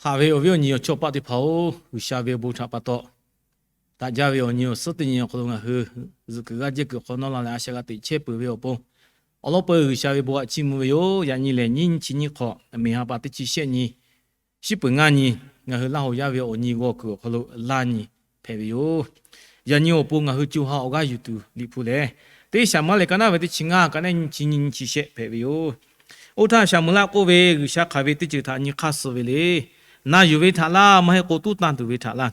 Haꞈ ve awˬ viˉ awˬ nyi awˬ chawˇ paˆ teˇ hpaˍ-oˬ, G'uiˬsha ve awˬ bon htaꞈ pa taw, daꞈ jaˇ ve awˬ nyi awˬ suhˉ teˇ nyi awˬ hk'aw lo ngaˬ hui zuhꞈ kuiˬ g'aˇ jehˇ kuiˬ hk'aw nawˉ la leh a shaꞈ g'a teꞈ chehˇ peuˬ ve awˬ pon, awˬ lawn peuˬ G'uiˬsha ve bon htaꞈ chiˇ mvuh ve yoˬ. Yaꞈ nyi lehˬ, nyiˇ nyi chi nyiˇ hk'awꞈ, miˬ ha pa teˇ chi shehˆ nyi, shiˉ peuˬ ngaˇ nyi, ngaˬ hui Laˇ hoꞈ yaˇ ve awˬ nyi g'aw kuiˬ awˬ hk'aw lo laˇ nyi hpehꞈ ve yoˬ. Yaꞈ nyi awˬ pon ngaˬ hui co ha awˬ g'aˇ yuˬ tuˬ Liꞈ hpu lehˬ, teˇ Saˍmuˍlaˆ lehˬ ka naˉ ve teˇ chi ngaˇ, ka naˉ nyi chi nyi nyi chi shehˆ hpehꞈ ve yoˬ. Oˇ htaˇ Saˍmuˍlaˆ k'oˆ ve, G'uiˬsha hk'aˬ ve teˇ ceuˬ htaꞈ nyi hk'aˇ suh ve le. Na yuˬ ve htaꞈ laˇ, maˇ heˆ k'o tuˉ tanˇ tuˬ ve htaꞈ laˇ.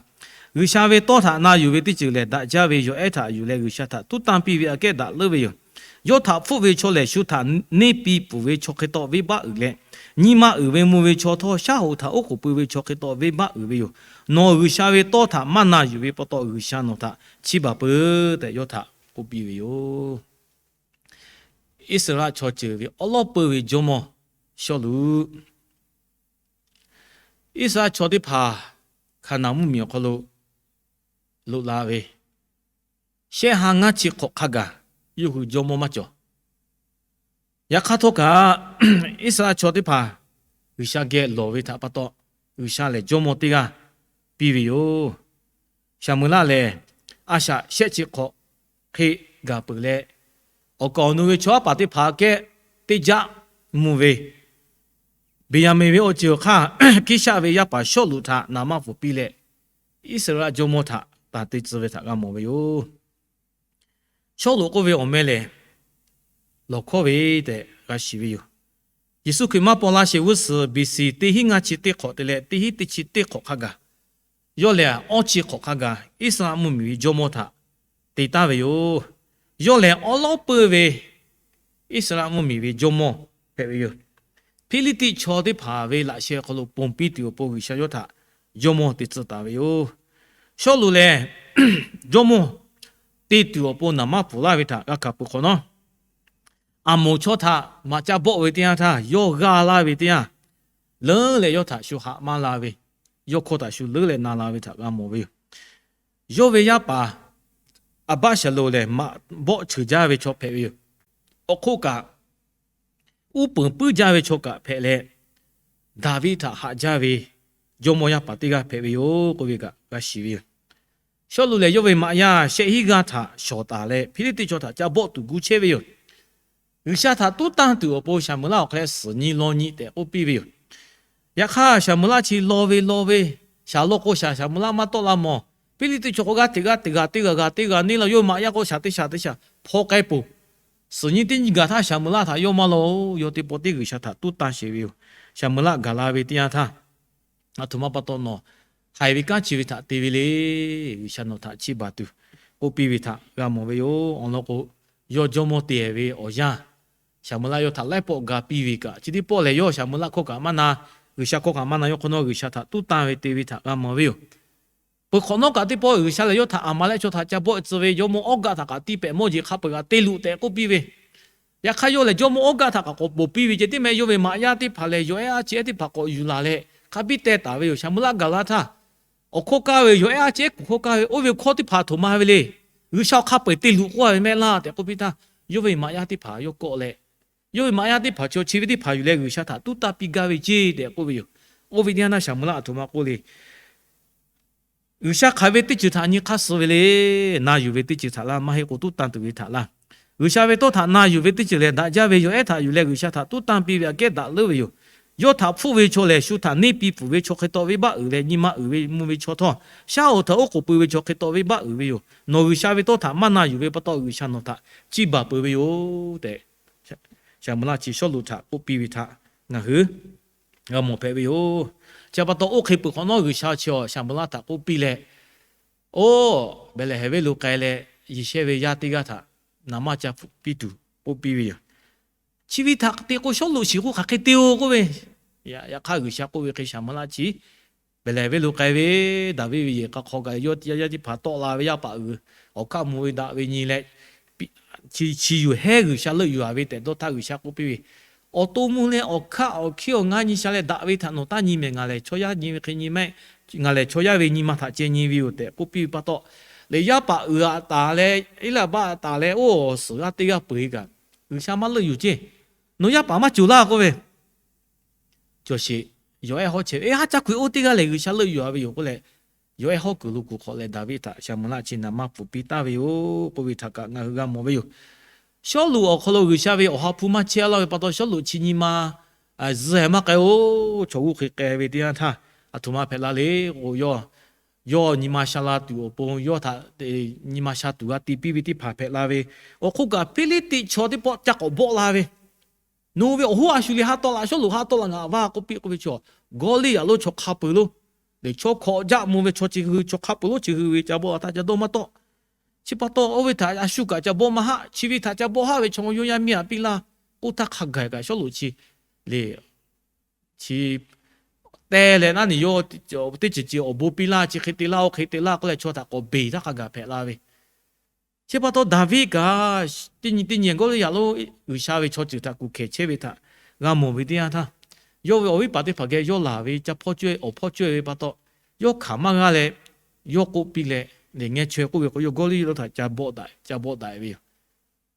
G'uiˬsha ve tawˇ htaꞈ na yuˬ ve teˇ ceuˬ lehˬ, daꞈ jaˇ ve yawˬ ehˉ htaꞈ yuˬ leh G'uiˬsha htaꞈ tuˉ tanˇ piˇ ve aꞈ kehˉ daꞈ leuˉ ve yoˬ. Yawˇ htaꞈ hpfuhˆ ve chaw lehˬ, shu htaꞈ neˇ piˇ pfuhˍ ve chaw hk'e taw venˇbaˆ uiˍ leh, nyi ma uiˍ ve mvuh ve chaw htawˇ, shaˉ hoꞈ htaꞈ oˉ k'oˍ pui ve chaw hk'e taw venˇbaˆ uiˍ ve yoˬ. Nawˬ G'uiˬsha ve tawˇ htaꞈ maˇ na yuˬ ve pa taw, G'uiˬsha nawˬ htaꞈ chiˇ baˬ peuˬ tehꞈ yawˇ htaꞈ k'oˆ piˇ ve yoˬ. Iˉsaˍreˍlaˆ chaw ceuˬ ve awˉ lawˉ peuˇ ve jawˇmawˇ Sawˉluꞈ. Iˉsaˍreˍlaˆ chaw teˇ hpaˍ Hkaˍnanˍ mvuhˇmiˬ awˬ hk'aw lo loꞈ la ve shehˆ ha ngaˇ chi hk'awꞈ hk'a gaˬ, yawˇ hui jawˇmawˇ maˇ cawˬ. Yaꞈ hk'aˇ htawˇ kaꞈ, Iˉsaˍreˍlaˆ chaw teˇ hpaˍ G'uiˬsha geh lawˬ ve htaꞈ pa taw, G'uiˬsha lehˬ jawˇmawˇ teˇ g'aˇ piˇ ve yoˬ. Saˍmuˍlaˆ lehˬ, a shaꞈ shehˆ chi hk'awꞈ hk'e gaˬ peuˬ leh, awˬ kaˍ awˬ nu ve chaw aˉ paˍ teˇ hpaˍ kehˉ teˇ jaˆ mvuh ve, Beˍyaˍmenˍ ve awˬ ceuˬ awˬ hk'aˇ Hkiˇshaˆ ve yaˇ paˍ Sawˉluꞈ htaꞈ naˍ manˇ pfuhˍ piˇ leh, Iˉsaˍreˍlaˆ jawˇmawˇ htaꞈ tanˬ te tcuh ve htaꞈ g'a mawˬ ve yoˬ. Sawˉluꞈ k'oˆ ve awˬ meh lehˬ, lawˬ hkawˇ ve tehꞈ g'a shiˍ ve yoˬ. Yeˍsuˆ Hkriꞈ maˇ paw laˇ sheˍ g'uˇ suhˍ B C teˇ hinˉ ngaˇ chi teˇ hk'awꞈ te leh teˇ hinˉ teˇ chi teˇ hk'awꞈ hk'a gaˬ, yawˇ lehˬ awˇ chi hk'awꞈ hk'a gaˬ Iˉsaˍreˍlaˆ mvuhˇmiˬ ve jawˇmawˇ htaꞈ te taˍ ve yoˬ. Yawˇ lehˬ awˉ lawˉ peuˇ ve Iˉsaˍreˍlaˆ mvuhˇmiˬ ve jawˇmawˇ hpehꞈ ve yoˬ. Hpiˇliˇtiˆ chaw teˇ hpaˍ ve laꞈ sheh awˬ hk'aw lo ponˬ piˇ tuˬ awˬ pon G'uiˬsha yawˇ htaꞈ jawˇmawˇ te tcuh taˍ ve yoˬ. Sawˉluꞈ lehˬ, jawˇmawˇ te tuˬ awˬ pon naˍ manˇ pfuhˍ laˇ ve htaꞈ g'a hkanˍ peuˬ hk'awꞈ nawˉ, Aˍmoˍ chaw htaꞈ maꞈ ca bawˆ ve teˇ yanˇ htaˇ, yawˇ g'a laˇ ve teˇ yanˇ, leuˉ leh yawˇ htaꞈ shu haꞈ maˇ la ve, yawˇ hkawˇ htaꞈ shu leuˉ leh na la ve htaꞈ g'a mawˬ ve yoˬ. Yawˇ ve yaˇ paˍ Aˍbaˆsaˍlonˍ lehˬ, maꞈ bawˆ cheuˬ jaˇ ve chaw hpehꞈ ve yoˬ. Awˬ hk'oˆ kaꞈ, uˉ peunˍ puiˉ jaˇ ve chaw kaꞈ hpehꞈ leh, Daˍviˆ htaꞈ haꞈ jaˇ ve jawˇmawˇ yaˇ paˍ teˇ g'aˇ hpehꞈ ve yoˬ k'oˆ ve kaꞈ g'a shiˍ ve yoˬ. Sawˉluꞈ lehˬ, yawˇ ve maꞈ yaˇ shehˆ hinˉ g'aˇ htaꞈ shawˍ taˍ leh, Hpiˇliˇtiˆ chaw htaꞈ ca bawˆ tuˬ gu chehˇ ve yoˬ. G'uiˬsha htaꞈ tuˉ tanˇ tuˬ awˬ pon Saˍmuˍlaˆ awˬ hk'aw lo suhˍ nyi law nyi tehꞈ k'oˆ piˇ ve yoˬ. Yaꞈ hk'aˇ, Saˍmuˍlaˆ chi law ve law ve, shaˍ law k'o shaˍ, Saˍmuˍlaˆ maˇ tawˆ la mawˬ. Hpiˇliˇtiˆ chaw k'o g'aˇ teꞈ g'aˇ teꞈ g'aˇ teˇ g'aˇ g'aˇ teˇ g'aˇ neˇ la, yawˇ maꞈ yaˇ k'o shaˍ teˇ shaˍ teˇ shaˍ hpaw k'ai peuˬ. Suhˍ nyi teˇ nyi gaˬ htaˇ Saˍmuˍlaˆ htaꞈ yawˇ maˇ law-o. Yawˇ teˇ pawˆ teˇ G'uiˬsha htaꞈ tuˉ tanˇ sheˍ ve yoˬ. Saˍmuˍlaˆ gaˬ la ve teˇ yanˇ htaˇ, aˬ htoꞈ ma pa taw nawˬ haiˬ ve kanˉ chi ve htaꞈ te ve le. G'uiˬsha nawˬ htaꞈ chiˇ baˬ tuˬ k'oˆ piˇ ve htaꞈ g'a mawˬ ve yoˬ. Awˬ lawn k'o, yawˇ jawˇmawˇ te ve awˬ yanˇ, Saˍmuˍlaˆ yawˇ htaꞈ laiˉ pawˆ ga piˇ ve kaꞈ, chi teˇ pawˆ lehˬ yawˇ Saˍmuˍlaˆ hkawˇ kaꞈ maˇ na, G'uiˬsha hkawˇ kaꞈ maˇ na, yawˇ hk'awꞈ nawˉ G'uiˬsha htaꞈ tuˉ tanˇ ve te ve htaꞈ g'a mawˬ ve yoˬ. Peuˬ hk'awꞈ nawˉ kaꞈ teˇ pawˆ G'uiˬsha lehˬ yawˇ htaꞈ Aˍmaˍlehˆ chaw htaꞈ ca bawˆ tcuh ve, jawˇmawˇ Awˉgaˆ htaꞈ kaꞈ tiˇ pehˍ mawˇ jeˬ hk'a peu-eˬ kaꞈ te luꞈ tehꞈ k'oˆ piˇ ve. Yaꞈ hk'aˇ, yawˇ lehˬ jawˇmawˇ Awˉgaˆ htaꞈ kaꞈ k'awꞈ ponˬ piˇ ve ceh tiˉ meh, yawˇ ve maꞈ yaˇ teˇ hpaˍ lehˬ yawˬ ehˉ a ciˉ ehˉ teˇ hpaˍ k'awꞈ yuˬ laˬ leh hk'a biˇ teh taˍ ve yoˬ. Saˍmuˍlaˆ gaˬ la htaˇ, awˬ hkawˇ kaˇ ve yawˬ ehˉ a ciˉ ehˉ kuˬ hkawˇ kaˇ ve, oˇ ve hkawˇ teˇ hpaˍ htoꞈ ma ve le. G'uiˬsha awˬ hk'a peu-eˬ te luꞈ k'oˆ ve mehˆ laˇ tehꞈ k'oˆ piˇ htaˇ, yawˇ ve maꞈ yaˇ teˇ hpaˍ yawˇ kawˆ leh, yawˇ ve maꞈ yaˇ teˇ hpaˍ chaw chi ve teˇ hpaˍ yuˬ leh G'uiˬsha htaꞈ tuˉ tanˇ piˇ gaˇ ve ceˇ tehꞈ k'oˆ ve yoˬ. Oˇ ve teˇ yanˇ htaˇ Saˍmuˍlaˆ aˬ htoꞈ ma k'oˆ le. G'uiˬsha hk'aˬ ve teˇ ceuˬ htaꞈ nyi hk'aˇ suh ve le. Na yuˬ ve teˇ ceuˬ htaꞈ laˇ, maˇ heˆ k'o tuˉ tanˇ tuˬ ve htaꞈ laˇ. G'uiˬsha ve tawˇ htaꞈ na yuˬ ve teˇ ceuˬ lehˬ, daꞈ jaˇ ve yawˬ ehˉ htaꞈ yuˬ leh G'uiˬsha htaꞈ tuˉ tanˇ piˇ ve aꞈ kehˉ daꞈ leuˉ ve yoˬ. Yawˇ htaꞈ hpfuhˆ ve chaw lehˬ, shu htaꞈ neˇ piˇ pfuhˍ ve chaw hk'e taw venˇbaˆ uiˍ leh, nyi ma uiˍ ve mvuh ve chaw htawˇ, shaˉ hoꞈ htaꞈ oˉ k'oˍ pui ve chaw hk'e taw venˇbaˆ uiˍ ve yoˬ. Nawˬ G'uiˬsha ve tawˇ htaꞈ maˇ na yuˬ ve pa taw, G'uiˬsha nawˬ htaꞈ chiˇ baˬ peuˬ ve yoˬ tehꞈ, Saˍmuˍlaˆ chi Sawˉluꞈ htaꞈ k'oˆ piˇ ve htaꞈ ngaˬ hui g'a mawˬ hpehꞈ ve yoˬ. Chi pa taw, oˇ hk'e peuˬ hk'awꞈ nawˉ G'uiˬsha chi Saˍmuˍlaˆ htaꞈ k'oˆ piˇ leh, Oˇ, Behˍlehˍhehnˍ venˇ lo k'ai leh, Yeˍsehˇ ve yaˇ teˇ g'aˇ htaꞈ naˍ manˇ ca hpfuhˆ piˇ tuˬ k'oˆ piˇ ve yoˬ. Chi ve htaꞈ te k'o, Sawˉluꞈ shiˍ k'o hk'aˬ hk'e te-o k'oˆ ve, yaꞈ hk'aˇ G'uiˬsha k'oˆ ve hk'e Saˍmuˍlaˆ chi Behˍlehˍhehnˍ venˇ lo k'ai ve, Daˍviˆ ve yehˬ hk'a hk'aw kaꞈ yawˇ yaˇ teˇ hpaˍ tawˆ la ve yaˇ paˍ uiˍ awˬ hkaˆ mvuh ve daꞈ ve nyi leh, chi yuˬ hehˉ G'uiˬsha leuˆ yuˬ-a ve tehꞈ dawˇ htaˇ G'uiˬsha k'oˆ piˇ ve, Awˬ to mvuh leh awˬ hkaˆ awˬ hkiˉ awˬ ngaˇ nyi sha leh daꞈ ve htaꞈ nawˬ taˇ nyi mehˍ. Ngaˬ lehˬ chaw yaˇ nyi ve hk'e nyi maˇ heˆ. Ngaˬ lehˬ chaw yaˇ ve nyi ma htaꞈ ceh nyi ve yoˬ tehꞈ k'oˆ piˇ ve pa taw, lehˬ yaˇ paˍ uiˍ-a taˍ leh Eˇlaˇbaˆ taˍ leh oˇ awˬ suhˍ g'aˇ teˇ g'aˇ peuˬ-e kaꞈ, G'uiˬsha maˇ leuˆ yuˬ ceˇ. Nawˬ yaˇ paˍ maˇ cawˬ laˇ k'oˆ ve, Cawˬ sheˍ. yawˬ ehˉ hawˉ chehˇ ve, haˉ caˇ hku-e oˇ teˇ g'aˇ lehˬ G'uiˬsha leuˆ yuˬ-a ve yoˬ k'oˆ leh, yawˬ ehˉ hawˉ kuiˬ lo kuˬ hk'awꞈ leh Daˍviˆ htaꞈ shaˍ muˍ laˆ chi naˍ maˇ pfuhˍ piˇ taˍ ve yoˬ k'oˆ ve htaꞈ kaꞈ ngaˬ hui g'a mawˬ ve yoˬ. Sawˉluꞈ awˬ hk'aw lo G'uiˬsha ve awˬ ha hpu maˇ chehˇ laˇ ve pa taw, Sawˉluꞈ chi nyi ma zuhˆ-e maˇ k'ai-o. Chaw g'uˇ hk'e k'ai ve teˇ yanˇ htaˇ, aˬ htoꞈ ma hpehꞈ la le k'o, yawˇ, yawˇ nyi ma sha la tuˬ awˬ pon yawˇ htaꞈ nyi ma sha tuˬ g'a te piˇ ve teˇ hpaˍ hpehꞈ la ve. Awˬ hk'oˆ kaꞈ Hpiˇliˇtiˆ chaw teˇ pawˆ ca k'awꞈ bawˆ la ve, Nawˬ ve awˬ hoˉ a shu le ha tawˆ la, Sawˉluꞈ ha tawˆ la ngaˬ vaˇ k'oˆ piˇ k'oˆ ve chaw, Gawˇliˇyaꞈ lonˉ chaw hk'a peuˬ lonˉ, lehˬ chaw hkawꞈ jaˆ mvuh ve chaw chi hui, chaw hk'a peuˬ lonˉ chi hui ve ca bawˆ la htaˇ ca dawˇ maˇ tawˆ. Chi pa taw oˇ ve htaꞈ a shu kaꞈ ca bawˆ maˇ haˆ. Chi ve htaꞈ ca bawˆ haˆ ve chaw yawˇ yaˇ miˇ aꞈ piˇ laˇ k'oˆ htaˇ, hk'a gaˬ kaꞈ Sawˉluꞈ chi le chi te leh naˉ ni yawˇ teˇ ceuˬ ceuˬ awˬ bon piˇ laˇ, chi hk'e te laˇ, oˇ hk'e te laˇ k'oˆ leh chaw htaꞈ k'awꞈ beˬ htaˇ hk'a gaˬ hpehꞈ la ve. Chi pa taw Daˍviˆ kaꞈ teˇ nyi teˇ nyi Gawˇliˇyaꞈ lonˉ G'uiˬsha ve chaw ceuˬ htaꞈ kuˬ hkehˬ chehˇ ve htaꞈ g'a mawˬ ve teˇ yanˇ htaˇ, yawˇ ve awˬ viˉ paˍ teˇ hpaˍ geh yawˇ laˬ ve ca hpawˇ cawehˇ awˬ hpawˇ cawehˇ ve pa taw, yawˇ hkanˍ maˇ g'aˇ leh, yawˇ k'oˆ piˇ leh, lehˬ ngeh chaweh k'oˆ ve k'o, yawˇ Gawˇliˇyaꞈ lonˉ htaꞈ ca bawˆ daꞈ ve yoˬ.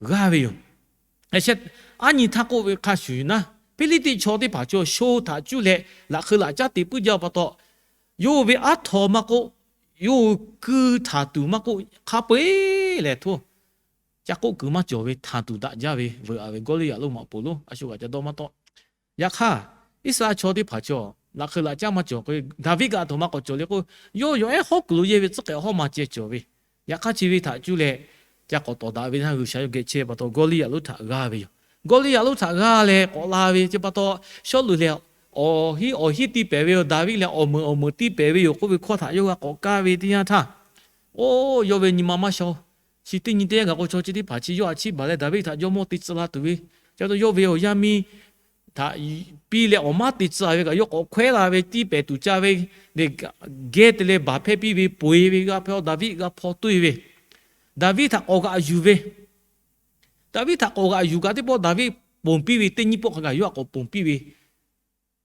G'aˇ ve yoˬ. Aˉ nyi htaˇ k'oˆ ve hk'a shuˍ naˉ, Hpiˇliˇtiˆ chaw teˇ hpaˍ chaw sho htaꞈ cuˇ leh laꞈ hk'eu laꞈ caˉ te puiˉ jaˇ pa taw, yawˇ ve aˉ htaw maˇ k'oˆ, yawˇ hui kuiˬ htanˬ tuˬ maˇ k'oˆ, hk'a peu-eˬ lehˬ htoˇ, ca k'oˆ kuiˬ maˇ cawˬ ve htanˬ tuˬ daꞈ jaˇ ve veuꞈ-a ve Gawˇliˇyaꞈ lonˉ maꞈ poˍ lonˉ a shu kaꞈ ca dawˇ maˇ tawˆ. Yaꞈ hk'aˇ, Iˉsaˍreˍlaˆ chaw teˇ hpaˍ chaw laꞈ hk'eu laꞈ caˉ maˇ cawˬ k'o, Daˍviˆ kaꞈ aˬ htoꞈ ma k'awꞈ cawˬ le k'o, yawˇ yawˬ ehˉ hawˉ kuiˬ lo yehˇ ve tcuhˉ k'ehꞈ hawˉ ma ceh cawˬ ve. Yaꞈ hk'aˇ chi ve htaꞈ cuˇ leh ca k'awꞈ tawˍ daꞈ ve htaˇ G'uiˬsha yawˇ geh chehˇ pa taw Gawˇliˇyaꞈ lonˉ htaꞈ g'aˇ ve yoˬ. Gawˇliˇyaꞈ lonˉ htaꞈ g'aˇ leh k'awꞈ la ve chi pa taw, Sawˉluꞈ lehˬ awˬ hiˉ awˬ hiˉ tiˇ pehˍ ve yoˬ. Daˍviˆ lehˬ awˬ meuˍ awˬ meuˍ tiˇ pehˍ ve yoˬ k'oˆ ve hkawˇ htaꞈ yawˇ g'a k'awꞈ kaˇ ve teˇ yanˇ htaˇ, oˇ yawˇ ve nyi ma maˇ shaw. Chi teˇ nyi teˇ yanˇ gaˬ k'o chaw chi teˇ hpaˍ chi yawˇ htaꞈ chiˇ baˬ leh Daˍviˆ htaꞈ jawˇmawˇ te tcuh la tuˬ ve, ca taw yawˇ ve awˬ yaˇ miˇ htaꞈ piˇ leh awˬ maˉ te tcuh ve kaꞈ yawˇ k'awꞈ hkawehˉ la ve tiˇ pehˍ tuˬ ca ve, geh te leh baˬ hpehˇ piˇ ve, peu-eˬ ve g'a hpehˇ, Daˍviˆ g'a hpaw toˇ-e ve, Daˍviˆ htaꞈ k'awꞈ g'aꞈ yuˬ ve, Daˍviˆ htaꞈ k'awꞈ g'aꞈ yuˬ kaꞈ teˇ pawˆ Daˍviˆ ponˬ piˇ ve teˇ nyiˇ pawˆ hk'a gaˬ yawˇ htaꞈ k'awꞈ ponˬ piˇ ve,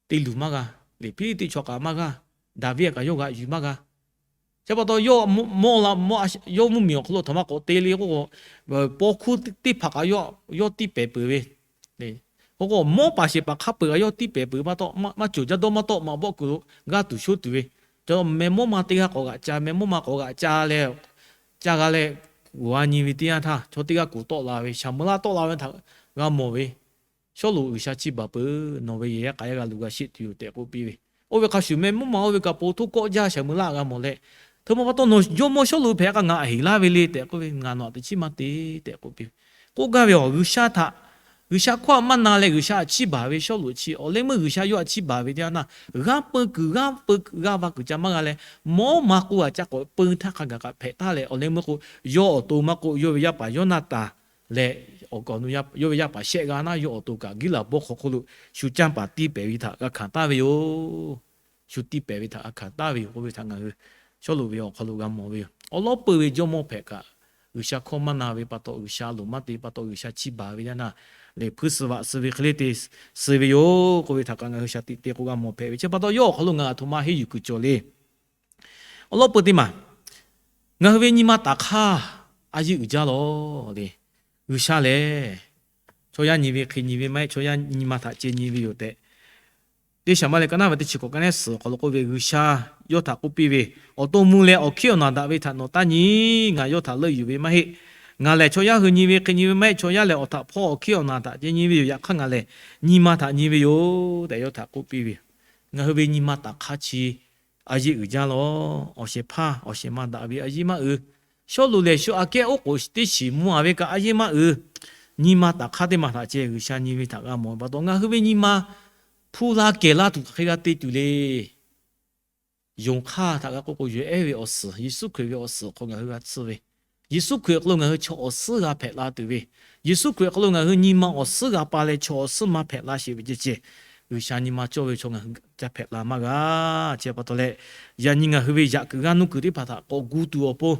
te luˬ maˇ g'a. Lehˬ Hpiˇliˇtiˆ chaw kaꞈ maˇ g'aˇ, Daˍviˆ kaꞈ yawˇ g'aꞈ yuˬ maˇ g'a. Chi pa taw yawˇ mvuhˇ miˬ awˬ hk'aw lo aˬ htoꞈ ma k'awꞈ te le k'o, paw hkuˇ teˇ hpaˍ kaꞈ yawˇ tiˇ pehˍ peuˬ ve, k'o mawˉ paˍ shehˍ paˍ hk'a peu-eˬ kaꞈ yawˇ tiˇ pehˍ peuˬ pa taw, maˇ cawˬ jaˇ dawˇ maˇ tawˆ maꞈ bawˆ kuiˬ lo g'aˇ tuˬ shonˉ tuˬ ve, ca meh mawˉ ma teˇ g'aˇ k'awꞈ g'aꞈ ca, meh mawˉ ma k'awꞈ g'aꞈ ca leh, ca g'a leh, g'a nyi ve teˇ yanˇ htaˇ chaw teˇ g'aˇ kuˬ tawˆ la ve, shaˍ meuˍ laˇ tawˆ la ve htaꞈ g'a mawˬ ve, Sawˉluꞈ G'uiˬsha chiˇ baˬ peuˬ, nawˬ ve yehˬ yaˇ k'a yaˇ g'a luˬ g'a sheˆ tuˬ yoˬ tehꞈ k'oˆ piˇ ve. Oˇ ve hk'a shuˍ meh mawˉ ma oˇ ve kaꞈ po htoˇ kawˆ jaˇ shaˍ meuˍ laˇ g'a mawˬ leh, htoꞈ ma pa taw nawˬ jawˇmawˇ Sawˉluꞈ hpehꞈ k'a ngaˬ aꞈ heˍ laˇ ve le tehꞈ k'oˆ ve, ngaˬ nawˬ aꞈ teꞈ chiˉ maˇ te tehꞈ k'oˆ piˇ ve. K'oˆ gaˇ ve, G'uiˬsha htaꞈ, G'uiˬsha hkawˇ maˇ na leh G'uiˬsha aꞈ chiˇ baˬ ve Sawˉluꞈ chi awˬ leh meuˇ G'uiˬsha yawˇ aꞈ chiˇ baˬ ve teˇ yanˇ htaˇ, g'aˇ peu kuiˬ g'aˇ peu g'aˇ va kuiˬ ca maˇ g'a leh, mawˉ ma k'o aꞈ ca k'awꞈ peu htaˇ hk'a gaˬ kaꞈ hpehꞈ taˉ leh awˬ leh meuˇ k'o, yawˇ awˬ to maˇ k'oˆ yawˇ ve yaˇ paˍ Yawˇnaˍtanˍ leh, yawˇ ve yaˇ paˍ shehˆ g'a naˉ yawˇ awˬ to kaꞈ Giˉlaˍbawˇ hk'aw hk'oˆ lo shu canˇ paˍ tiˇ pehˍ ve htaꞈ g'a hkanˍ taˍ ve yoˬ. Shu tiˇ pehˍ ve htaꞈ g'a hkanˍ taˍ ve yoˬ k'oˆ ve htaꞈ ngaˬ hui Sawˉluꞈ ve awˬ hk'aw lo g'a mawˬ ve yoˬ. Awˉ lawˉ peu ve jawˇmawˇ hpehꞈ kaꞈ, G'uiˬsha hkawˇ maˇ na ve pa taw, G'uiˬsha loˍ maˇ te pa taw, G'uiˬsha chiˇ baˬ ve yaˇ naˆ lehˬ hpuiˇ suh vaꞈ suh ve hk'e le te suh ve yoˬ k'oˆ ve htaꞈ kaꞈ ngaˬ hui shaˍ tiꞈ te k'o g'a mawˬ hpehꞈ ve. Chi pa taw yawˇ awˬ hk'aw lo ngaˬ aˬ htoꞈ ma henˇ yuˬ kuiˬ cawˬ le. Awˉ lawˉ peu teˇ maˬ, ngaˬ hui ve nyi ma taˍ hk'aˇ a yeˇ uiˍ jaˇ lawˬ le. G'uiˬsha lehˬ, chaw yaˇ nyi ve hk'e nyi ve maˇ heˆ, chaw yaˇ nyi ma htaꞈ ceh nyi ve yoˬ tehꞈ, teˇ Saˍmaˍriˆ ka naˉ ve teˇ chi k'awꞈ ka neˉ suhˍ awˬ hk'aw lo k'oˆ ve, G'uiˬsha yawˇ htaꞈ k'oˆ piˇ ve, Awˬ to mvuh leh awˬ hkiˉ awˬ naˬ daꞈ ve htaꞈ nawˬ taˇ nyi. Ngaˬ yawˇ htaꞈ leuˆ yuˬ ve maˇ heˆ. Ngaˬ lehˬ chaw yaˇ hui nyi ve hk'e nyi ve maˇ heˆ. Chaw yaˇ lehˬ awˬ htaꞈ hpawˇ awˬ hkiˉ awˬ naˬ htaꞈ ceh nyi ve yoˬ. Yaꞈ hk'aˇ ngaˬ lehˬ nyi ma htaꞈ nyi ve yoˬ tehꞈ yawˇ htaꞈ k'oˆ piˇ ve. Ngaˬ hui ve nyi ma taˍ hk'aˇ chi a yeˇ uiˍ jaˇ lawˬ. Awˬ shehˍ hpaˇ awˬ shehˍ ma daꞈ ve a yeˇ maˇ uiˍ. Sawˉluꞈ lehˬ shu aꞈ kehˉ oˉ k'oˍ teˇ shiˍ mvuh-a ve kaꞈ a yeˇ maˇ uiˍ. Nyi ma taˍ hk'aˇ teˇ maˬ htaꞈ ceh G'uiˬsha nyi ve htaꞈ g'a mawˬ ve pa taw, ngaˬ hui ve nyi ma hpu la kehˬ la tuˬ hk'aˬ hk'e g'a te tuˬ le. Yonˍ hk'aˇ htaꞈ g'a k'oˆ k'o, yawˬ ehˉ ve awˬ suhˍ, Yeˍsuˆ Hkriꞈ ve awˬ suhˍ hk'aw ngaˬ hui g'a tsuhˇ ve, Yeˍsuˆ Hkriꞈ awˬ hk'aw lo ngaˬ hui chaw awˬ suhˉ g'a hpehꞈ la tuˬ ve, Yeˍsuˆ Hkriꞈ awˬ hk'aw lo ngaˬ hui nyi ma awˬ suhˉ g'a pa leh chaw awˬ suhˉ maˇ hpehꞈ la sheˍ ve ceh ceh, G'uiˬsha nyi ma cawˇ ve chaw ngaˬ hui ca hpehꞈ la maˇ g'a. Chi pa taw leh, yaꞈ nyi ngaˬ hui ve yaꞈ kuiˬ g'aˇ nuˇ kuiˬ teˇ hpaˍ htaꞈ k'awꞈ gu tuˬ awˬ pon,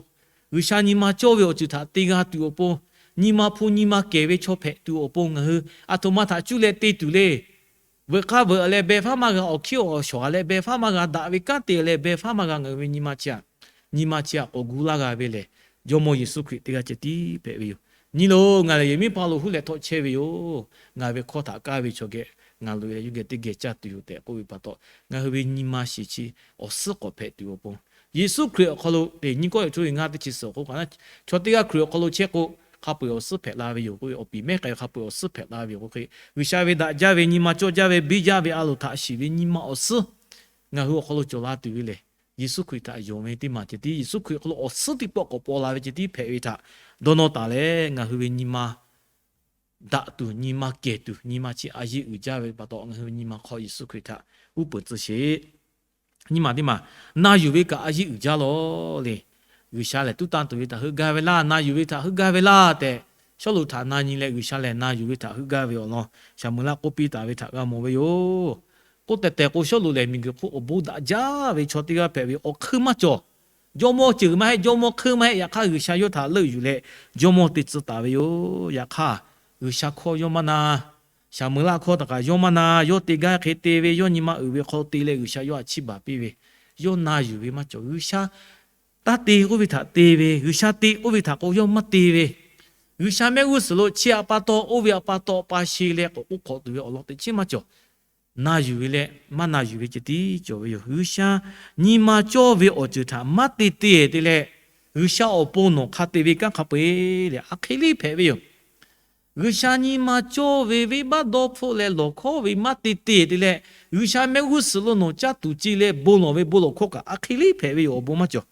G'uiˬsha nyi ma cawˇ ve awˬ ceuˬ htaꞈ te g'a tuˬ awˬ pon, nyi ma hpu nyi ma kehˬ ve chaw hpehꞈ tuˬ awˬ pon ngaˬ hui aˬ htoꞈ ma htaꞈ cuˇ leh te tuˬ le. Veuꞈ k'aˇ veuꞈ leh beh faˉ maˇ g'a, awˬ hkiˉ awˬ shawˍ leh beh faˉ maˇ g'a, daꞈ ve kanˉ te leh beh faˉ maˇ g'a, ngaˬ hui ve nyi ma chi aꞈ, nyi ma chi aꞈ k'awꞈ gu laˇ g'a ve lehˬ, Jawˇmawˇ Yeˍsuˆ Hkriꞈ teˇ g'aˇ ceh tiˉ hpehꞈ ve yoˬ. Nyi loˬ, ngaˬ lehˬ yehˬ miˉ paˇ lo huˉ leh htawˆ chehˇ ve yoˬ. Ngaˬ ve hkawˇ htaꞈ kaˇ ve chaw geh ngaˬ loꞈ-e leh yawˇ geh teˇ geh caˇ tuˬ yoˬ tehꞈ k'oˆ ve pa taw, ngaˬ hui ve nyi ma shiˍ chi awˬ suhˉ k'awꞈ hpehꞈ tuˬ awˬ pon, Yeˍsuˆ Hkriꞈ awˬ hk'aw lo teꞈ nyi kawˇ eˍ htoˇ ve ngaˇ teˇ chi suhˍ awˬ hk'oˆ kaꞈ, chaw teˇ g'aˇ Hkriꞈ awˬ hk'aw lo chehˇ k'o, hk'a peu-eˬ awˬ suhˉ hpehꞈ la ve yoˬ k'oˆ ve, awˬ piˍ mehˉ k'ai hk'a peu-eˬ awˬ suhˉ hpehꞈ la ve yoˬ k'oˆ hk'e, G'uiˬsha ve daꞈ jaˇ ve nyi ma cawˇ jaˇ ve biˇ jaˇ ve a loˍ htaꞈ shiˍ ve nyi ma awˬ suhˉ ngaˬ hui awˬ hk'aw lo cawˬ la tuˬ ve lehˬ, Yeˍsuˆ Hkriꞈ htaꞈ yonˍ ve teˇ maˬ ceh tiˉ, Yeˍsuˆ Hkriꞈ awˬ hk'aw lo awˬ suhˉ teˇ pawˆ k'awꞈ paw la ve ceh tiˉ hpehꞈ ve htaꞈ dawˇ nawˇ taˍ leh, ngaˬ hui ve nyi ma daꞈ tuˬ, nyi ma kehˬ tuˬ, nyi ma chi a yeˇ uiˍ jaˇ ve pa taw, ngaˬ hui ve nyi ma hk'aw Yeˍsuˆ Hkriꞈ htaꞈ uˉ peunˍ tcuh sheˍ. Nyi maˬ teˇ maˬ, na yuˬ ve kaꞈ a yeˇ uiˍ jaˇ lawˬ le. G'uiˬsha lehˬ tuˉ tanˇ tuˬ ve htaꞈ heuˆ gaˇ ve laˇ, na yuˬ ve htaꞈ heuˆ gaˇ ve laˇ tehꞈ, Sawˉluꞈ htaꞈ na nyi leh G'uiˬsha lehˬ na yuˬ ve htaꞈ heuˆ gaˇ ve awˬ lawn Saˍmoˍeˍlaˆ k'oˆ piˇ taˍ ve htaꞈ g'a mawˬ ve yoˬ. K'oˆ tehˬ tehˬ k'o, Sawˉluꞈ lehˬ miˬguiˬ hk'oˆ awˬ bon daꞈ jaˇ ve chaw teˇ g'aˇ hpehꞈ ve awˬ hk'eun maˇ cawˬ. Jawˇmawˇ ceuˬ maˇ heˆ, jawˇmawˇ hk'eun maˇ heˆ. Yaꞈ hk'aˇ, G'uiˬsha yawˇ htaꞈ leuˆ yuˬ leh jawˇmawˇ te tcuh taˍ ve yoˬ. Yaꞈ hk'aˇ, G'uiˬsha hkawˇ yawˇ maˇ na, Saˍmoˍeˍlaˆ hkawˇ htaꞈ kaꞈ yawˇ maˇ na. Yawˇ te gaˇ hk'e te ve, yawˇ nyi ma uiˍ ve hk'aw te leh G'uiˬsha yawˇ htaꞈ chiˇ baˬ piˇ ve, yawˇ na yuˬ ve maˇ cawˬ. G'uiˬsha taˇ te k'oˆ ve htaꞈ te ve, G'uiˬsha te k'oˆ ve htaꞈ k'o yawˇ maˇ te ve. G'uiˬsha mehˆ g'uˇ suhˍ lo chi htaꞈ pa taw, oˇ ve htaꞈ pa taw pa she leh k'awꞈ k'oˆ hk'awꞈ tuˬ ve awˬ lawn teꞈ chiˉ maˇ cawˬ. Na yuˬ ve leh maˇ na yuˬ ve ceh tiˉ cawˬ ve yoˬ. G'uiˬsha nyi ma cawˇ ve awˬ ceuˬ htaꞈ maˇ te te te leh, G'uiˬsha awˬ pon nawˬ hk'a te ve kanˉ hk'a peu-eˬ lehˬ, a hk'e liˇ hpehꞈ ve yoˬ. G'uiˬsha nyi ma cawˇ ve venˇbaˆ dawˇ hpfuhˆ leh lawˬ hkawˉ ve maˇ te te te leh, G'uiˬsha mehˆ g'uˇ suhˍ lo nawˬ caˇ tuˬ ce leh bon lawˬ ve bon lawˬ hkawˇ kaꞈ a hk'e liˇ hpehꞈ ve yoˬ. Awˬ bon maˇ cawˬ.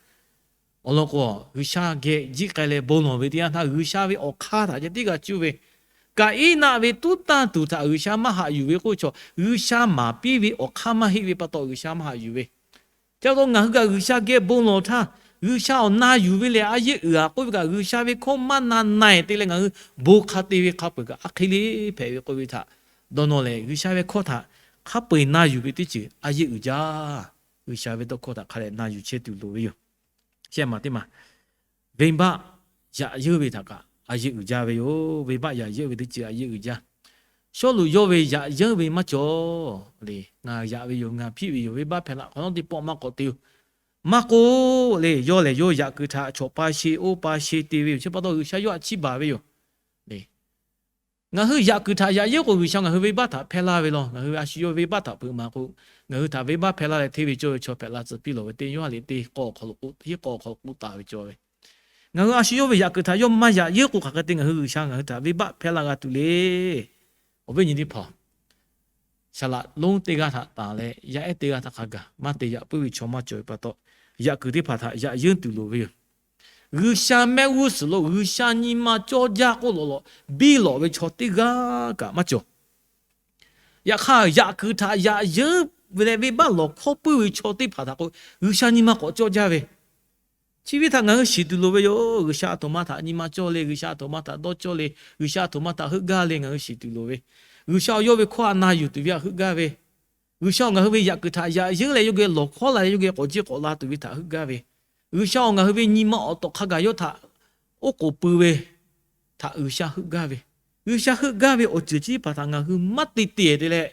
Awˬ lawn k'o, G'uiˬsha geh jiˆ k'ai leh bon lawˬ ve teˇ yanˇ htaˇ, G'uiˬsha ve awˬ hk'aˇ htaꞈ ceh tiˉ g'a cuˇ ve, Kaˍiˉnaˆ ve tuˉ tanˇ tuˬ htaꞈ G'uiˬsha maˇ haꞈ yuˬ ve k'oˆ ve chaw, G'uiˬsha maˍ piˇ ve awˬ hk'aˇ maˇ heˆ ve pa taw G'uiˬsha maˇ haꞈ yuˬ ve. Chi pa taw ngaˬ hui kaꞈ G'uiˬsha geh bon lawˬ htaˇ, G'uiˬsha awˬ na yuˬ ve lehˬ a yeˇ uiˍ-a k'oˆ ve kaꞈ, G'uiˬsha ve hkawˇ maˇ na na-e te leh ngaˬ hui bon hk'a te ve hk'a peu-eˬ kaꞈ a hk'e liˇ hpehꞈ ve k'oˆ ve htaꞈ dawˇ nawˇ leh, G'uiˬsha ve hkawˇ htaꞈ hk'a peu-eˬ na yuˬ ve teˇ ceuˬ a yeˇ uiˍ jaˇ. G'uiˬsha ve tawˇ hkawˇ htaꞈ hk'a dehꞈ na yuˬ chehˇ tuˬ loˍ ve yoˬ. Shehˆ maˬ teˇ maˬ, venˇbaˆ yaꞈ yeunˇ ve htaꞈ kaꞈ a yeˇ uiˍ jaˇ ve yoˬ. Venˇbaˆ yaꞈ yeunˇ ve teˇ ceuˬ a yeˇ uiˍ jaˇ. Sawˉluꞈ yawˇ ve yaꞈ yeunˇ ve maˇ cawˬ le. Ngaˬ yaꞈ ve yoˬ, ngaˬ hpiˆ ve yoˬ, venˇbaˆ hpehˇ laˇ hk'awꞈ nawˉ teˇ pawˆ maˇ k'awꞈ te yoˬ. Maˇ k'oˆ le, yawˇ lehˬ yawˇ yaꞈ kuiˬ htaꞈ chawꞈ pa she oˇ pa she te ve yoˬ. Chi pa taw G'uiˬsha yawˇ htaꞈ chiˇ baˬ ve yoˬ. Ngaˬ hui yaꞈ kuiˬ htaꞈ yaꞈ yeunˇ k'o, G'uiˬsha ngaˬ hui venˇbaˆ htaꞈ hpehˇ laˇ ve law. Ngaˬ hui a shu yawˇ ve venˇbaˆ htaꞈ peuꞈ maˍ k'o, ngaˬ hui htaꞈ venˇbaˆ hpehˇ laˇ leh hteˇ ve cawˇ ve chaw hpehꞈ la tcuh piˇ lawˬ ve teˇ Yoˇhanˬ liꞈ teˇ k'awˇ awˬ hk'aw lo k'oˆ, hiˉ k'awˇ awˬ hk'aw lo k'oˆ taˍ ve cawˇ ve. Ngaˬ hui a shu yawˇ ve yaꞈ kuiˬ htaꞈ yawˇ maˇ yaꞈ yeunˇ k'o, hk'aˬ hk'e te ngaˬ hui G'uiˬsha ngaˬ hui htaꞈ venˇbaˆ hpehˇ laˇ g'a tuˬ le. Awˬ viˉ nyi teˇ hpaˍ, saˍ laꞈ lonˉ teˇ g'aˇ htaꞈ tanˍ leh yaˇ ehˉ teˇ g'aˇ htaꞈ hk'a gaˬ maˇ te yaꞈ puiˉ ve chaw maˇ cawˬ ve pa taw, yaꞈ kuiˬ teˇ hpaˍ htaꞈ yaꞈ yeunˇ tuˬ loˍ ve yoˬ. G'uiˬsha mehˆ g'uˇ suhˍ lo G'uiˬsha nyi ma cawˇ jaˇ k'oˆ lawꞈ lawꞈ biˇ lawꞈ ve chaw teˇ g'aˇ kaꞈ maˇ cawˬ. Yaꞈ hk'aˇ, yaꞈ kuiˬ htaꞈ yaꞈ yeunˇ ve leh venˇbaˆ lawˬ hkawˇ puiˉ ve chaw teˇ hpaˍ htaꞈ k'o, G'uiˬsha nyi ma k'awꞈ cawˇ jaˇ ve. Chi ve htaꞈ ngaˬ hui shiˍ tuˬ loˍ ve yoˬ. G'uiˬsha a htoꞈ ma htaꞈ nyi ma cawˇ le, G'uiˬsha a htoꞈ ma htaꞈ dawˇ cawˇ le, G'uiˬsha a htoꞈ ma htaꞈ heuˆ gaˇ le, ngaˬ hui shiˍ tuˬ loˍ ve. G'uiˬsha awˬ yawˇ ve hkawˇ htaꞈ na yuˬ tuˬ ve htaꞈ heuˆ gaˇ ve. G'uiˬsha ngaˬ hui ve yaꞈ kuiˬ htaꞈ yaꞈ yeunˇ leh yawˇ geh lawˬ hkawˇ la leh yawˇ geh k'awꞈ jiˆ k'awꞈ la tuˬ ve htaꞈ heuˆ gaˇ ve. G'uiˬsha awˬ ngaˬ hui ve nyi ma awˬ tawꞈ hk'a gaˬ yawˇ htaꞈ oˉ k'oˍ pui ve htaꞈ G'uiˬsha heuˆ gaˇ ve. G'uiˬsha heuˆ gaˇ ve awˬ ceuˬ chi teˇ hpaˍ htaꞈ ngaˬ hui maˇ te te te leh,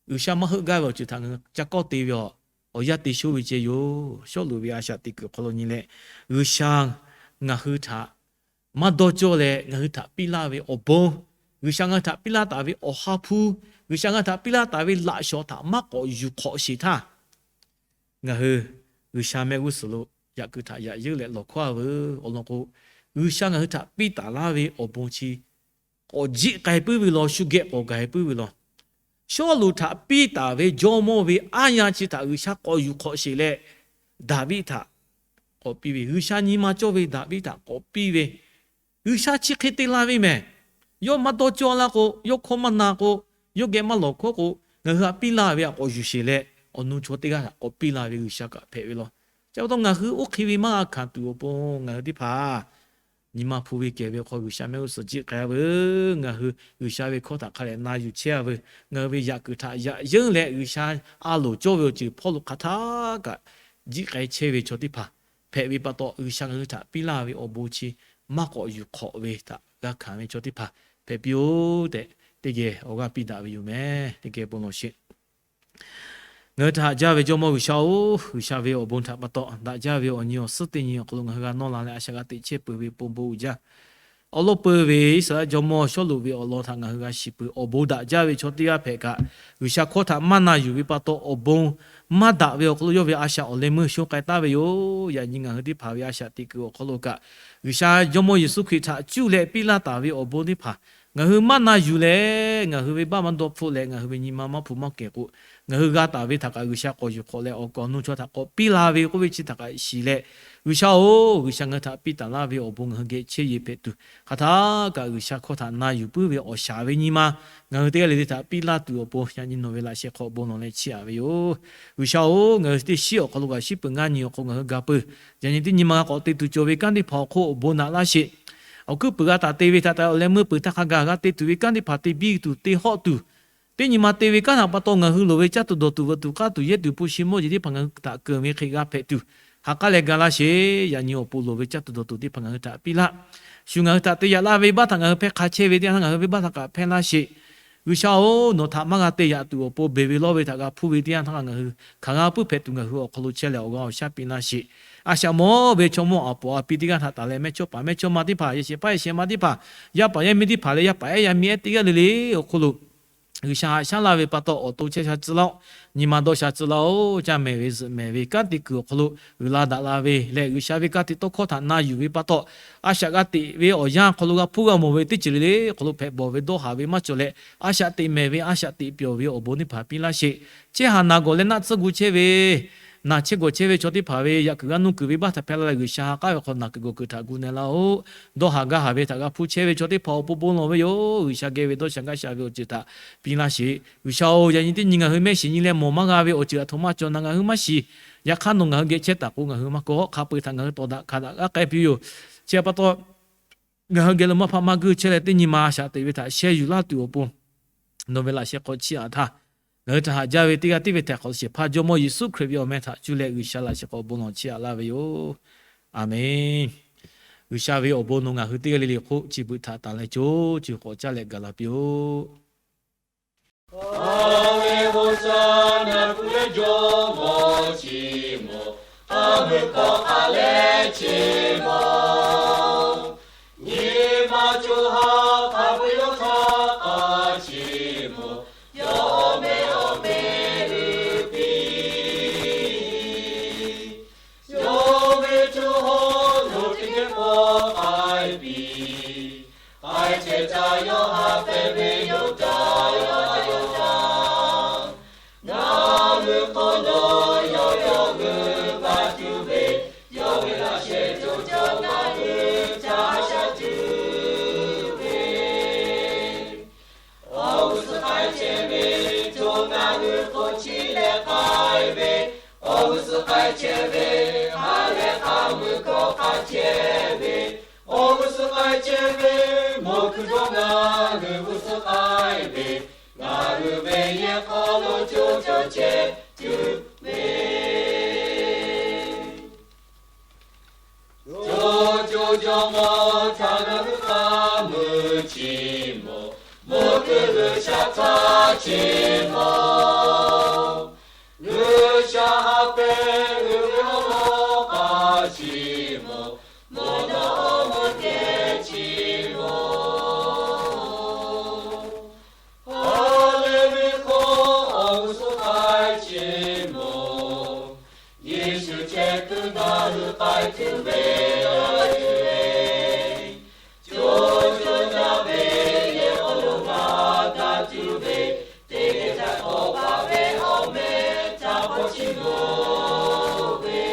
G'uiˬsha maˇ heuˆ gaˇ ve awˬ ceuˬ htaꞈ ngaˬ hui ca kawˇ te ve awˬ, awˬ yanˇ te shonˇ ve ceh yoˬ. Sawˉluꞈ ve a shaꞈ teꞈ kuiˬ hk'aw lo nyi leh, G'uiˬsha ngaˬ hui htaꞈ maˇ dawˇ cawˇ leh ngaˬ hui htaꞈ piˇ laˇ ve awˬ bon, G'uiˬsha ngaˬ hui htaꞈ piˇ laˇ taˍ ve awˬ ha hpu, G'uiˬsha ngaˬ hui htaꞈ piˇ laˇ taˍ ve laꞈ shawˍ htaꞈ maˇ k'awꞈ yuˬ hk'awꞈ sheˍ htaˇ, ngaˬ hui G'uiˬsha mehˆ g'uˇ suhˍ lo yaꞈ kuiˬ htaꞈ yaꞈ yeunˇ leh lawˬ hkawˇ a veuˬ. Awˬ lawn k'o, G'uiˬsha ngaˬ hui htaꞈ piˇ taˍ laˇ ve awˬ bon chi k'awꞈ jiˆ k'ai puiˉ ve law, shu geh k'awꞈ gaˬ puiˉ ve law. Sawˉluꞈ htaꞈ piˇ taˍ ve jawˇmawˇ ve aˉ yanˇ chi htaꞈ G'uiˬsha k'awꞈ yuˬ hk'awꞈ sheˍ leh, Daˍviˆ htaꞈ k'awꞈ piˇ ve, G'uiˬsha nyi ma cawˇ ve Daˍviˆ htaꞈ k'awꞈ piˇ ve, G'uiˬsha chi hk'e te la ve mehˬ. Yawˇ maˇ dawˇ cawˇ laˇ k'o, yawˇ hkawˇ maˇ na k'o, yawˇ geh maˇ lawˬ hkawˇ k'o, ngaˬ hui htaꞈ piˇ laˇ ve htaꞈ k'awꞈ yuˬ sheˍ leh, awˬ nu chaw teˇ g'aˇ htaꞈ k'awꞈ piˇ laˇ ve G'uiˬsha kaꞈ hpehꞈ ve law. Chi pa taw ngaˬ hui oˇ hk'e ve maˇ g'a hkanˍ tuˬ awˬ pon ngaˬ hui teˇ hpaˍ nyi ma hpu ve kehˬ ve hk'aw G'uiˬsha mehˆ g'uˇ suhˍ jiˆ k'ai a veuˬ. Ngaˬ hui G'uiˬsha ve hkawˇ htaꞈ hk'a dehꞈ na yuˬ chehˇ a veuˬ. Ngaˬ hui ve yaꞈ kuiˬ htaꞈ yaꞈ yeunˇ leh G'uiˬsha a loˍ cawˇ ve awˬ ceuˬ hpawˇ lo hk'aˬ htaˇ kaꞈ jiˆ k'ai chehˇ ve chaw teˇ hpaˍ hpehꞈ ve pa taw, G'uiˬsha ngaˬ hui htaꞈ piˇ laˇ ve awˬ bon chi maˇ k'awꞈ yuˬ hk'awꞈ ve htaꞈ g'a hkanˍ ve chaw teˇ hpaˍ hpehꞈ piˇ-oˆ tehꞈ, teˇ geh awˬ g'aˇ piˇ daꞈ ve yoˬ mehˍ. Teˇ geh bon lawˬ sheˍ. Ngaˬ hui htaꞈ haꞈ jaˇ ve Jawˇmawˇ G'uiˬsha-oˬ, G'uiˬsha ve awˬ bon htaꞈ pa taw daꞈ jaˇ ve awˬ nyi awˬ suhˉ teˇ nyi awˬ hk'aw lo ngaˬ hui g'a nawˇ la leh a shaꞈ g'a teꞈ chehˇ peuˬ ve pon bon uiˍ jaˇ. Awˉ lawˉ peuˬ ve Iˉsaˍreˍlaˆ jawˇmawˇ Sawˉluꞈ ve awˬ lawn htaꞈ ngaˬ hui g'a shiˍ peuˬ. Awˬ bon daꞈ jaˇ ve chaw teˇ g'aˇ hpehꞈ kaꞈ, G'uiˬsha hkawˇ htaꞈ maˇ na yuˬ ve pa taw, awˬ bon maˇ daꞈ ve awˬ hk'aw lo yawˇ ve a shaꞈ awˬ leh meuˇ shonˇ k'ai taˍ ve yoˬ. Yaꞈ nyi ngaˬ hui teˇ hpaˍ ve a shaꞈ teꞈ kuiˬ awˬ hk'aw lo kaꞈ, G'uiˬsha jawˇmawˇ Yeˍsuˆ Hkriꞈ htaꞈ cuˇ leh piˇ laˇ taˍ ve awˬ bon teˇ hpaˍ ngaˬ hui maˇ na yuˬ leh, ngaˬ hui ve baˆ maˇ dawˇ hpfuhˆ leh, ngaˬ hui ve nyi ma maˇ hpu maˇ kehˬ k'o, ngaˬ hui g'a taˍ ve htaꞈ kaꞈ G'uiˬsha k'awꞈ yuˬ hk'awꞈ leh, awˬ kaˍ awˬ nu chaw htaꞈ k'awꞈ piˇ la ve k'oˆ ve chi htaꞈ kaꞈ shiˍ leh, G'uiˬsha-oˬ, G'uiˬsha ngaˬ hui htaꞈ piˇ taˍ laˇ ve awˬ bon ngaˬ hui geh chehˇ yeˬ hpehꞈ tuˬ, hk'aˬ htaˇ kaꞈ G'uiˬsha hkawˇ htaꞈ na yuˬ puiˉ ve awˬ shaˍ ve nyi ma ngaˬ hui teˇ g'aˇ le le htaꞈ piˇ laˇ tuˬ awˬ pon, yaꞈ nyi nawˬ ve laꞈ sheh hk'aw bon lawˬ leh chiˇ aꞈ ve yoˬ. G'uiˬsha-oˬ, ngaˬ hui teˇ shiˉ awˬ hk'aw lo kaꞈ shiˉ peuˬ ngaˇ nyi awˬ hk'aw ngaˬ hui ga peuˬ. Yaꞈ nyi teˇ nyi ma g'a k'awꞈ te tuˬ cawˬ ve kanˉ teˇ hpaˍ awˬ hk'oˆ awˬ bon naꞈ laˇ sheˍ. Awˬ hkuiˉ puiˍ g'a taˍ te ve htaꞈ taꞈ awˬ leh meuˇ peuˬ htaˇ hk'a gaˬ g'a te tuˬ ve kanˉ teˇ hpaˍ te biˇ tuˬ te hawˆ tuˬ, teˇ nyi ma te ve kanˉ htaꞈ pa taw ngaˬ hui loˍ ve caˇ tuˬ dawˬ tuˬ veuꞈ tuˬ k'aˇ tuˬ yehˇ tuˬ hpu shi mawˇ jeˬ teˇ hpaˍ ngaˬ hui htaꞈ keunˍ ve hk'e g'a hpehꞈ tuˬ, ha k'aˉ leh ga laˇ sheˍ. Yaꞈ nyi awˬ pon loˍ ve caˇ tuˬ dawˬ tuˬ teˇ hpaˍ ngaˬ hui htaꞈ piˇ laˇ. Shu ngaˬ hui htaꞈ te yaꞈ laˇ ve baˆ htaꞈ ngaˬ hui hpehˇ hk'a chehˇ ve teˇ yanˇ htaˇ ngaˬ hui ve baˆ htaꞈ kaꞈ hpehˇ laˇ sheˍ. G'uiˬsha-oˬ, nawˬ htaꞈ maˇ g'a te yaꞈ tuˬ awˬ pon beˬ ve lawˇ ve htaꞈ g'a hpuˇ ve teˇ yanˇ htaˇ ngaˬ hui hk'aˬ g'a puiˉ hpehꞈ tuˬ ngaˬ hui awˬ hk'aw lo chehˇ leh awˬ g'aˇ awˬ shaˉ piˇ laˇ sheˍ. A shaꞈ mawˇ ve chaw mawˇ aˬ poˍ aˬ pi teˇ g'aˇ htaꞈ taˍ leh mehˇchawˇpaˍ mehˇchawˇma teˇ hpaˍ, yehˬ shehˍ hpaˇ yehˬ shehˍ ma teˇ hpaˍ, yaˇ paˍ yaˇ miˇ teˇ hpaˍ leh yaˇ paˍ ehˉ yaˇ miˇ ehˉ teˇ g'aˇ le le awˬ hk'aw lo G'uiˬsha haꞈ shaˉ laˇ ve pa taw awˬ to chehˇ sha tcuh laˇ-oˆ. Nyi ma dawˇ sha tcuh laˇ-oˆ. Caˇ mehˍ ve zuhꞈ mehˍ ve kanˉ te kuiˬ awˬ hk'aw lo uiˍ la daꞈ la ve leh, G'uiˬsha ve ka tiꞈ tawˇ hkawˇ htaꞈ na yuˬ ve pa taw, a shaꞈ g'a teꞈ ve awˬ yanˇ hk'aw lo g'a hpuˇ g'a mawˬ ve teˇ ceuˬ le le awˬ hk'aw lo hpehꞈ bawˬ ve dawˇ haˍ ve maˇ cawˬ leh, a shaꞈ teꞈ mehˍ ve a shaꞈ teꞈ pyawˬ ve awˬ bon teˇ hpaˍ piˇ laˇ sheˍ. Chehˇ haˍ naˬ gawˬ leh naˆ tsuhˇ gu chehˇ ve, naˬ chehˇ gawˬ chehˇ ve chaw teˇ hpaˍ ve yaꞈ kuiˬ g'aˇ nuˇ kuiˬ ve baˆ htaꞈ hpehˇ laˇ leh, G'uiˬsha ha k'aˉ ve hk'aw naˬ kuiˬ gawˬ kuiˬ htaꞈ gu na laˇ-oˆ. Dawˇ haˍ gaˇ haˍ ve htaꞈ g'a hpuˇ chehˇ ve chaw teˇ hpaˍ awˬ pon bon lawˬ ve yoˬ. G'uiˬsha geh ve dawˇ sha gaˇ sha ve awˬ ceuˬ htaꞈ piˇ laˇ sheˍ. G'uiˬsha-oˬ, yaꞈ nyi teˇ nyi ngaˬ hui mehˆ shiˍ nyi leh mawˬ maˇ g'a ve awˬ ceuˬ aˬ htoꞈ ma cawˬ naˬ ngaˬ hui maˇ shiˍ. Yaꞈ hk'aˇ nawˬ ngaˬ hui geh chehˇ taˍ k'o, ngaˬ hui maˇ kawˆ hk'a peu-eˬ htaꞈ ngaˬ hui tawˍ daꞈ hkanˍ daꞈ g'aˇ k'ai piˇ yoˬ. Chi pa taw, ngaˬ hui geh lo maˇ hpaˆ maˇ guiˇ chehˇ leh teˇ nyi ma a shaꞈ teꞈ ve htaꞈ sheh yuˬ laˇ tuˬ awˬ pon, nawˬ ve laꞈ sheh hk'aw chiˇ aꞈ htaˇ, ngaˬ hui htaꞈ haꞈ jaˇ ve teˇ g'aˇ tiˉ ve htaꞈ hk'awꞈ shehˍ hpaˇ Jawˇmawˇ Yeˍsuˆ Hkriꞈ ve awˬ meh htaꞈ cuˇ leh G'uiˬsha laꞈ sheh hk'aw bon lawˬ chiˇ aꞈ laˇ ve yoˬ. Aˬmenˍ. G'uiˬsha ve awˬ bon nawˬ ngaˬ hui teˇ g'aˇ le le hk'oˆ chi beuꞈ htaꞈ tanˬ leh co co k'awꞈ caˇ leh gaˬ la piˇ-oˆ. Aˬ ve Hoˍsaˍnaˍ kuˬ leh Jawˇmawˇ chi mawˬ, a meuˇ hkawˇ hk'a leh chi mawˬ, nyi ma co ha hk'a peu-eˬ yawˇ htaˇ k'a chi mawˬ, yawˇ awˬ meh awˬ meh uiˍ piˇ. Yawˇ ve co ha lo teˇ geh k'awꞈ k'ai piˇ. K'ai chehˇ caˇ yawˇ ha hpehꞈ ve yoˬ caˇ yawˇ ha yoˬ caˇ. Ngaˬ hui hk'aw lo yawˇ yawˇ g'euꞈ g'a tuˬ ve, yawˇ ve laꞈ sheh co cawˬ ngaˬ hui caˇ sha tuˬ ve. Awˬ g'uˇ suhˍ k'ai chehˇ ve, co ngaˬ hui hk'oˆ chi leh k'ai ve, awˬ g'uˇ suhˍ k'ai chehˇ ve, ha leh k'a mui hkawˇ k'a chehˇ ve, awˬ g'uˇ suhˍ k'ai chehˇ ve, mawˬ kuiˬ dawˇ ngaˬ hui g'uˇ suhˍ k'ai ve, ngaˬ hui ve yehˬ hk'aw lo co co chehˇ tuˬ ve. Co co Jawˇmawˇ htaꞈ ngaˬ hui k'a mui chi mawˬ, mawˬ kuiˬ G'uiˬsha htaˇ chi mawˬ. G'uiˬsha ha hpehꞈ uiˍ ve awˬ lawn k'a chi mawˬ, mawˬ nawˬ awˬ mui kehˬ chi mawˬ. Ha lehˬ ve hk'aw awˬ g'uˇ suhˍ k'ai chehˇ mawˬ. Yeˍsuˆ chehˇ kuiˬ ngaˬ hui k'ai tuˬ ve, co co jaˇ ve yehˬ hk'aw lo g'a ga tuˬ ve, teˇ geh htaꞈ k'awꞈ paˍ ve awˬ meh htaꞈ hpawˇ chi loˍ ve.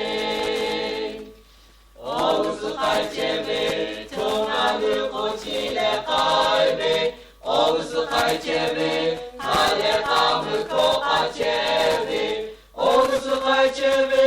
Awˬ g'uˇ suhˍ k'ai chehˇ ve, co ngaˬ hui hk'oˆ chi leh k'ai ve, awˬ g'uˇ suhˍ k'ai chehˇ ve, ha lehˬ k'a mui hkawˇ k'a chehˇ ve, awˬ g'uˇ suhˍ k'ai chehˇ ve,